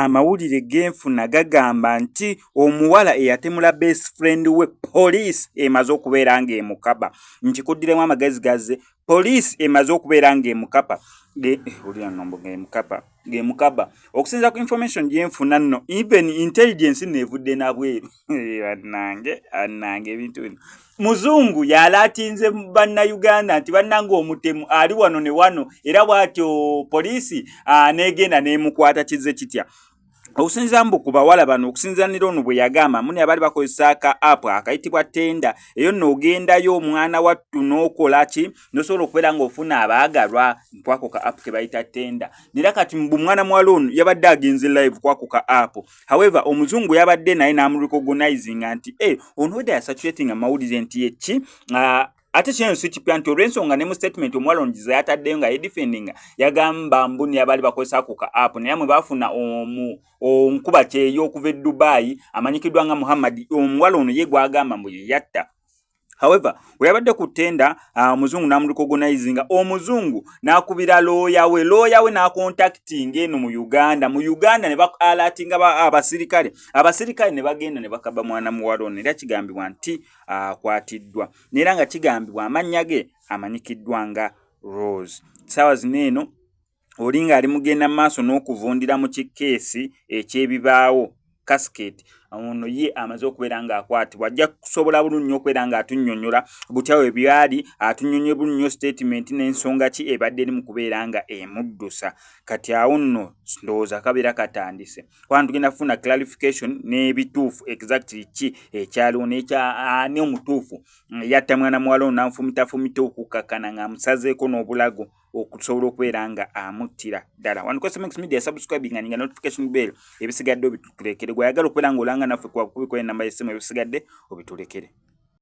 Amawulire genfuna gagamba nti omuwala eyatemula best friend we, poliisi emaze okubeera ng'emukaba. Nkikuddiremu amagezi gazze, poliisi emaze okubeera ng'emukapa, olira nombo, ng'emukapa, ng'emukaba. Okusinziira ku information gyenfuna nno, even intelligence neevudde nabweru. Bannange, bannange, ebintu bino, muzungu yalaatinze Bannayuganda nti bannange, omutemu ali wano ne wano, era bw'atyo poliisi n'egenda n'emukwata. Kizze kitya? Okusinziira mbu ku bawala bano, okusinziira nira ono bwe yagamba, muni abaali bakozesa ka app akayitibwa Tinder. Eyo nno ogendayo, omwana wattu, n'okola ki, nosobola okubeera ng'ofuna abaagalwa kwako ka app ke bayita Tinder. Nera kati mbu mwana muwala ono yabadde agenze live kwako ka app. However, omuzungu yabadde naye n'amurecognizinga nti e ono wedda yasaturating amawulire nti yeki. Ate kino si kipya, nti olw'ensonga ne mu statement omuwala ono gize yataddeyo nga yedefendinga, yagamba mbuni abaali bakozesa ku ka app, naye mwe baafuna onkuba kyeyo okuva e Dubai amanyikiddwa nga Muhammad. Omuwala ono ye gwagamba mbu ye yatta. However, we yabadde ku Tinder, omuzungu n'amurecognizinga, omuzungu n'akubira looya we, looya we n'acontactinga eno mu Uganda, mu Uganda ne baalatinga abasirikale, abasirikale ne bagenda ne bakaba mwana muwala ono. Era kigambibwa nti akwatiddwa, neera nga kigambibwa amannya ge amanyikiddwa nga Rose. Saawa zino eno oli ng'ali mugenda mu maaso n'okuvundira mu kikeesi eky'ebibaawo, casket. Ono ye amaze okubeera ng'akwatibwa, ajja kusobola bulungi nnyo okubeera ng'atunnyonnyola butya we byali, atunnyonnyola bulungi nnyo statement n'ensonga ki ebadde eri mu kubeera nga emuddusa. Kati awo nno ndowooza kabeera katandise, kubanga tugenda kufuna clarification n'ebituufu, exactly ki ekyaliwo n'ani omutuufu yatta mwana muwala ono n'amufumitafumita okukakkana ng'amusazeeko n'obulago okusobola okubeera nga amuttira ddala. Wano ku SMX Media, subscribing nga notification bell, ebisigadde obitulekere. Gwayagala okubeera ng'olanga naffe, kuba kubiko enamba y'essimu, ebisigadde obitulekere.